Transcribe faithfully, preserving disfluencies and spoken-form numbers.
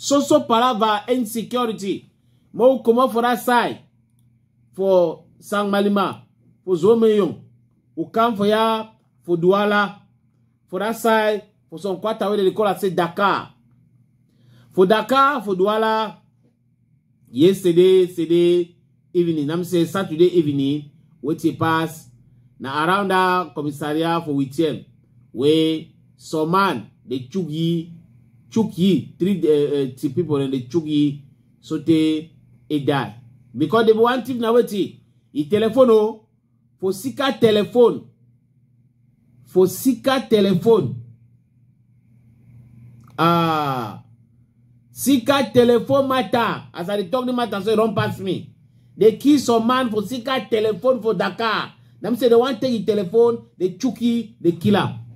So so palava insecurity. Mo comot for that side for Sangmalima, for Zomeyong. We come for ya for Douala, for that side for some quarter where they call it say Dakar. For Dakar, for Douala, yesterday, yesterday evening, I'm say Saturday evening, wetin pass na around that commissariat for Witiem, where some man they chuki chuki three uh, uh, people and they chuki so they e die because they want thief na wetin e telephone o for sika telephone for sika telephone ah sika telephone matter as I dey talk the matter so e don pass me they kill some man for sika telephone for Dakar na me say they wan take the telephone they chuki they kill am